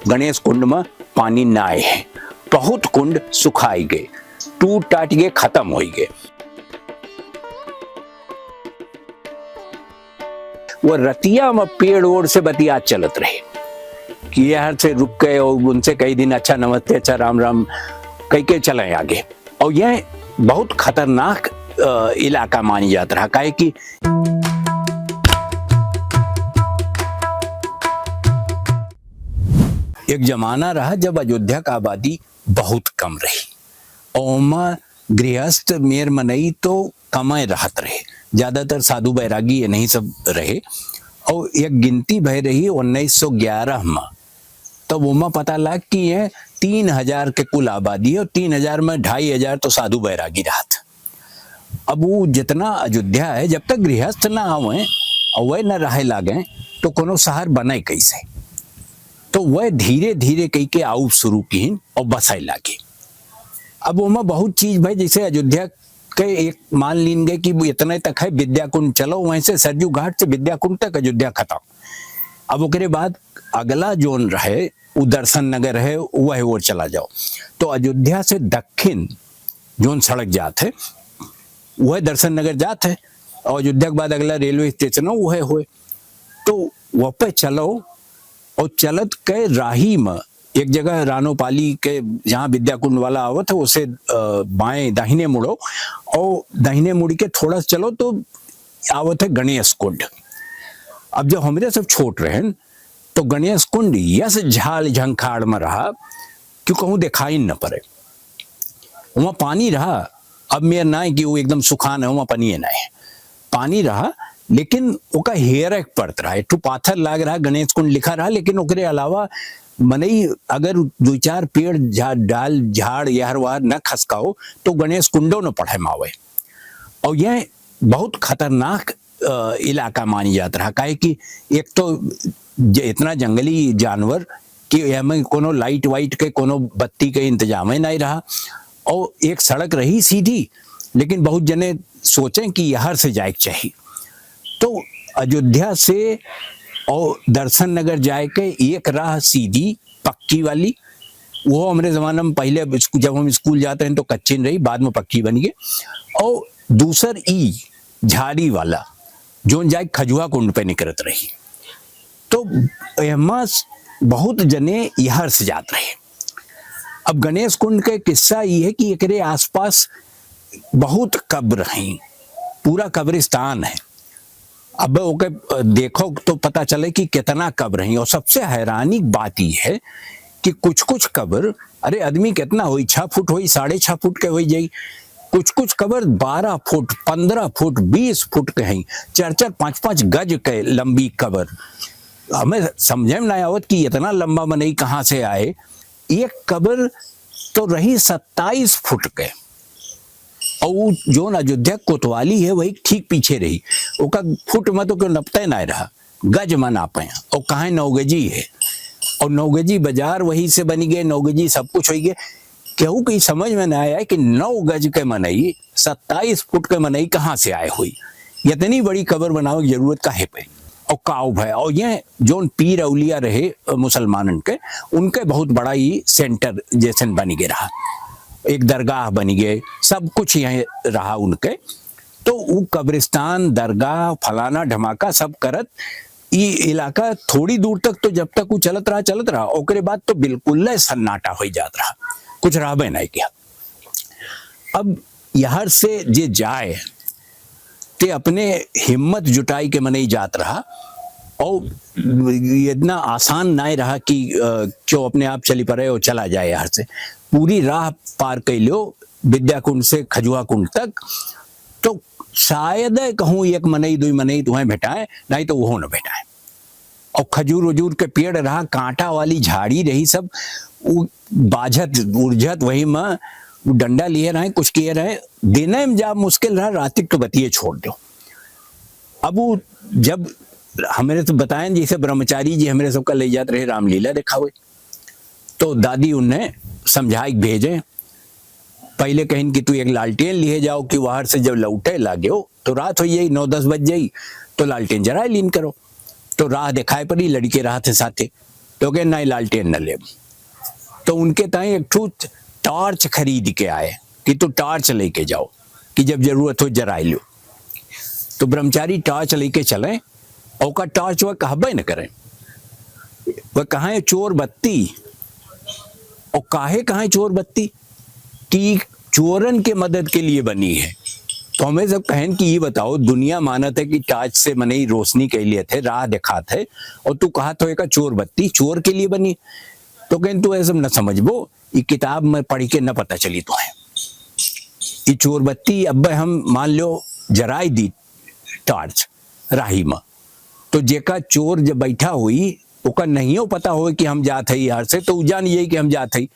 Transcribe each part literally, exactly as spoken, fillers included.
गणेश कुंड में पानी नाय है, बहुत कुंड सुखाई गए, टूट टाट गए, खत्म होई गए। वो रतिया में पेड़ ओड़ से बतिया चलत रहे कि यहर से रुक गए और उनसे कई दिन अच्छा नमस्ते, अच्छा राम राम कह के चले आगे। और यह बहुत खतरनाक, अ, इलाका मानी जात रहा, काहे कि एक जमाना रहा जब अयोध्या का आबादी बहुत कम रही और ओमा गृहस्थ मेर मनई तो कमे रहत रहे, ज्यादातर साधु बैरागी ये नहीं सब रहे। और एक गिनती भय रही उन्नीस सौ ग्यारह में, तब ओमा पता लाग कि ये तीन हजार के कुल आबादी है और तीन हजार में ढाई हजार तो साधु बैरागी रहत। अब वो जितना अयोध्या है, जब तक गृहस्थ ना आवे और वह न रहे लागे, तो कोनो शहर बने कैसे? तो वह धीरे धीरे कई के आउब शुरू कीन और बसाए लागे। अब ओमा बहुत चीज भाई, जैसे अयोध्या के एक मान लीन गए कि वो इतने तक है विद्याकुंड, चलो वहीं से सरजू घाट से विद्याकुंड तक अयोध्या खत्म। अब ओकरे बाद अगला जोन रहे वो दर्शन नगर है, वह ओर चला जाओ। तो अयोध्या से दक्षिण जोन सड़क जात है, वह दर्शन नगर जात है, और अयोध्या के बाद अगला रेलवे स्टेशन हो, वह होए। तो वह पे चलो, और चलत के राही में एक जगह रानोपाली के, जहाँ विद्याकुंड वाला आवत है, उसे, अ, बाएं दाहिने मुड़ो, और दाहिने मुड़ के थोड़ा सा चलो तो आवत है गणेश कुंड। अब जब हमरे सब छोट रहन, तो गणेश कुंड यस झाल झंखाड़ में रहा कि कहूँ देखाई न पड़े। वहाँ पानी रहा, अब मेर ना है कि वो एकदम सुखान है, वहाँ पानी है ना है, पानी रहा, लेकिन ओका हेरे के पड़त रहा। एक ठो पाथर लाग रहा, गणेश कुंड लिखा रहा, लेकिन ओकरे अलावा मनई अगर दो चार पेड़, झा-, डाल, झाड़, यहर वहर न खसकाओ, तो गणेश कुंडो न पढ़े मावे। और यह बहुत खतरनाक, अ, इलाका मानी जात रहा, काहे कि एक तो ज-, इतना जंगली जानवर कि एमे कोनो लाइट वाइट के, कोनो बत्ती के इंतजाम ही नहीं रहा, और एक सड़क रही सीधी, लेकिन बहुत जने सोचें कि यहर से जाए के चाहिए। तो अयोध्या से और दर्शन नगर जाए के एक राह सीधी पक्की वाली, वो हमरे जमाना में पहले अब स्कू-, जब हम स्कूल जाते हैं तो कच्ची न रही, बाद में पक्की बनी गई। और दूसर ई झाड़ी वाला, जोन जाए खजुआ कुंड पे निकरत रही। तो एहमा स-, बहुत जने यहर से जात रहे। अब गणेश कुंड के किस्सा ई है कि एकरे आसपास बहुत कब्र हैं, पूरा कब्रिस्तान है। अब ओके, अ, देखो तो पता चले कि कितना कब्र हैं। और सबसे हैरानी की बात ई है कि कुछ कुछ कब्र, अरे आदमी कितना होई, छह फुट होई, साढ़े छह फुट के होई जाई, कुछ कुछ कब्र बारह फुट, पन्द्रह फुट, बीस फुट के हैं, चार चार पाँच पाँच गज के लंबी कब्र। हमें समझे में ना आवत कि इतना लंबा मनई कहाँ से आए। एक कब्र तो रही सत्ताईस फुट के, और उ जोन अयोध्या कोतवाली है, वही ठीक पीछे रही। ओका फुट में तो क्यों नपते ना रहा, गज में नापे। और कहाँ नौगजी है, और नौगजी बाजार वही से बनी गए, नौगजी सब कुछ होई गए। केहू के समझ में ना आया कि नौ गज के मनई, सत्ताईस फुट के मनई कहाँ से आए हुई, इतनी बड़ी कब्र बनावे की जरूरत काहे पे? और काव भय, और ये जोन पीर औलिया रहे, अ, मुसलमानन के, उनके बहुत बड़ा ही सेंटर जैसन बन गए रहा, एक दरगाह बन गए, सब कुछ यहीं रहा उनके। तो उ कब्रिस्तान, दरगाह, फलाना ढमाका सब करत ई इलाका थोड़ी दूर तक तो जब तक उ चलत रहा, चलत रहा, ओकरे बाद तो बिल्कुल सन्नाटा हो जात रहा, कुछ रहबे नहीं किया। अब यहर से जे जाए, ते अपने हिम्मत जुटाई के मनई जात रहा, और इतना आसान नाय रहा कि, अ, क्यों अपने आप चली पड़े और चला जाए यहर से। पूरी राह पार कैलो विद्याकुंड से खजुआ कुंड तक, तो शायद कहूँ एक मनई, दुई मनई तुहें भेटाए, नहीं तो वो न भेटाए। और खजूर उजूर के पेड़ रहा, कांटा वाली झाड़ी रही सब, उ बाझत उर्झत वही में उ डंडा लिए रहे, कुछ किए रहे। दिने में जा मुश्किल रहा, रातिक तो बतिये छोड़ दो। अब वो जब हमरे तो बताएं, जैसे ब्रह्मचारी जी हमरे सबका ले जात रहे रामलीला दिखावे, तो दादी उन्हें समझाई के भेजे, पहिले कहिन कि तू एक लालटेन लिहे जाओ कि वहर से जब लौटे लागेउ तो रात होइ जाई, नौ दस बज जाई, तो लालटेन जराए लीन करो। तो राह देखाए पड़ी, लड़िके रहत हैं साथे। तो कहे, "नहीं, लालटेन न लेब।" तो उनके ताईं एक ठू टार्च खरीद के आए कि तू टार्च लेके जाओ कि जब जरूरत हो जराए लो। तो ब्रह्मचारी टार्च लेके चले, और ओका टार्च वह कहबे न करे, वह कहाँ है चोर बत्ती, और काहे कहाँ है चोर बत्ती कि चोरन के मदद के लिए बनी है। तो हमें सब कहन कि ये बताओ, दुनिया मानत है कि टार्च से मनई रोशनी के लिए थे, राह दिखात है, और तू कहत हो एका चोर बत्ती, चोर के लिए बनी। तो कहन, "तू ऐसा न समझबो, ई किताब में पढ़ के न पता चली तोहे। ई चोर बत्ती अब हम मान लो जराई दी टार्च राही में, तो जेका चोर जब बैठा हुई, ओका नहियो पता होए कि हम जात हई हर से, तो उ जान जाई कि हम जात हई,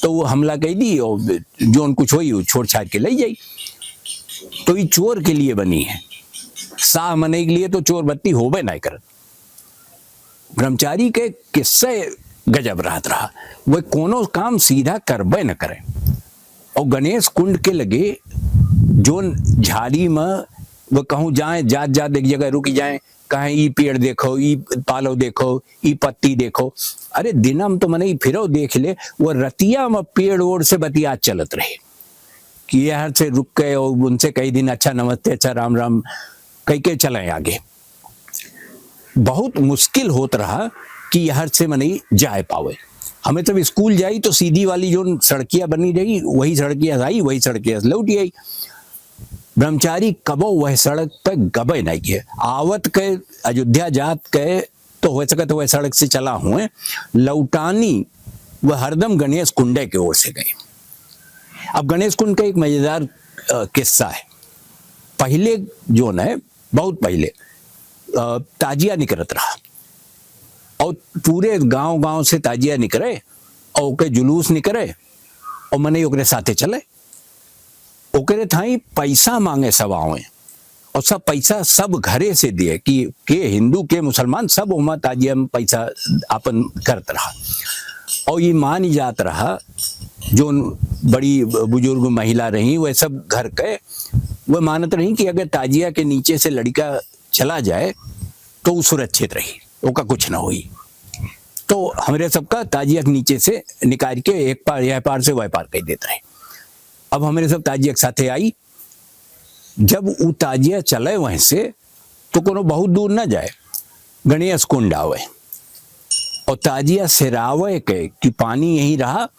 तो वो हमला कई दी और जोन कुछ होई, वो छोड़ छाड़ के ले जाई।" तो ई चोर के लिए बनी है, साह मनई के लिए तो चोर बत्ती होबे नहीं करत। ब्रह्मचारी के किस्से गजब रहत रहा, वह कोनो काम सीधा करबे न करे। और गणेश कुंड के लगे जोन झाड़ी में वो कहूँ जाए, जात जात एक जगह रुक जाए, कहें, "ई पेड़ देखो, ई पालो देखो, ई पत्ती देखो।" अरे दिनम तो मनई फिरो देख ले, वो रतिया में पेड़ ओड़ से बतियात चलत रहे कि ये हर से रुक के और उनसे कई दिन अच्छा नमस्ते, अच्छा राम राम कह के चले आगे। बहुत मुश्किल होत रहा कि यहर से मनई जाए पावे। हमें तब स्कूल जाई तो सीधी वाली जोन सड़किया बनी रही, वही सड़किया आई, वही सड़किया से लौट आई। ब्रह्मचारी कबो वह सड़क पे गबे नहीं किए। आवत के, अयोध्या जात के, तो हो सकत वह सड़क से चला हुए, लौटानी वह हरदम गणेश कुंडे के ओर से गए। अब गणेश कुंड का एक मजेदार, अ, किस्सा है। पहले जोन है, बहुत पहले, अ, ताजिया निकरत रहा और पूरे गांव-गांव से ताजिया निकरे और ओके जुलूस निकरे और मनई ओकरे साथे चले। ओकरे थाई पैसा मांगे सब आवे और सब पैसा सब घरे से दिए कि के हिंदू, के मुसलमान, सब ओमा ताजिया में पैसा आपन करत रहा। और ये मान जात रहा, जोन बड़ी बुजुर्ग महिला रही, वह सब घर के, वह मानत रही कि अगर ताजिया के नीचे से लड़का चला जाए तो वो सुरक्षित रही, ओका कुछ ना होई। तो हमरे सबका ताजिया के नीचे से निकाल के एक पार, यह पार से वह पार कर देत रहे। अब हमरे सब ताजिया के साथे आई। जब उ ताजिया चले वहीं से, तो कोनो बहुत दूर ना जाए, गणेश कुंड आवे और ताजिया सेरावे के कि पानी यहीं रहा,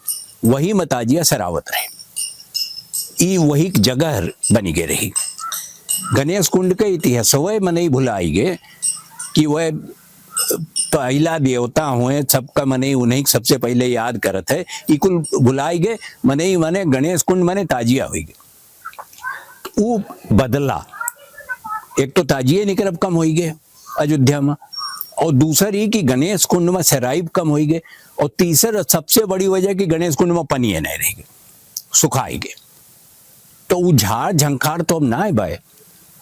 वही में ताजिया सेरावत रहे। ई वही जगह बनी गए रही। गणेश कुंड के इतिहासवे मनई भुलाई गए कि वह पहला देवता हुए, सबका मनई उन्हीं सबसे पहले याद करत है। ई कुल भुलाई गए, मनई मने गणेश कुंड मने ताजिया हुई गए। ऊ बदला, एक तो ताजिए निकरब कम होई गए अयोध्या में, और दूसर ई कि गणेश कुंड में सेराइब कम होई गए, और तीसर सबसे बड़ी वजह कि गणेश कुंड में पनिए नहीं रह गए, सुखाई गए। तो ऊ झाड़ झंखाड़ तो अब ना है बाय,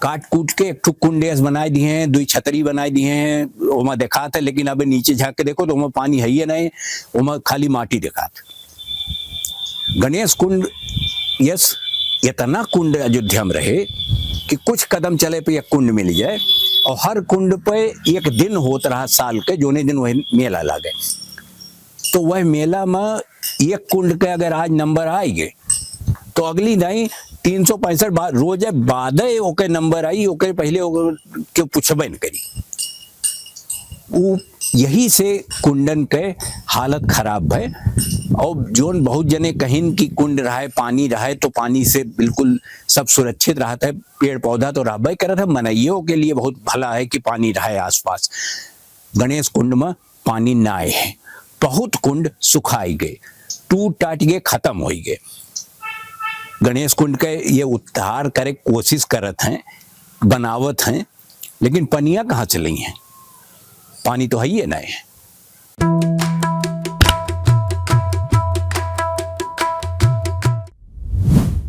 काट कूट के एक ठो कुंड ऐस बनाए दिए हैं, दुई छतरी बनाए दिए हैं, ओमा देखात है, लेकिन अब नीचे झांक के देखो तो ओमा पानी है ही नहीं, ओमा खाली माटी देखात। गणेश कुंड, यस, इतना कुंड अयोध्या में रहे कि कुछ कदम चले पे एक कुंड मिल जाए, और हर कुंड पे एक दिन होत रहा साल के, जोने दिन वह मेला लागे। तो वह मेला में एक कुंड के अगर आज नंबर आए गए, तो अगली दाई तीन सौ पैंसठ बार रोजे बादे ओके नंबर आई, ओके पहले ओके क्यों पूछबे न करी। उ यही से कुंडन के हालत खराब है। और जोन बहुत जने कहिन कि कुंड रहे, पानी रहे, तो पानी से बिल्कुल सब सुरक्षित रहत है, पेड़ पौधा तो रहबे करत है, मनइयो के लिए बहुत भला है कि पानी रहे आसपास। गणेश कुंड में पानी ना आए है, बहुत कुंड सुखाई गए, टूट टाट गए, खत्म होई गए। गणेश कुंड के ये उद्धार करे कोशिश करत हैं, बनावत हैं, लेकिन पनिया कहाँ से लई हैं? पानी तो है ही नहीं है।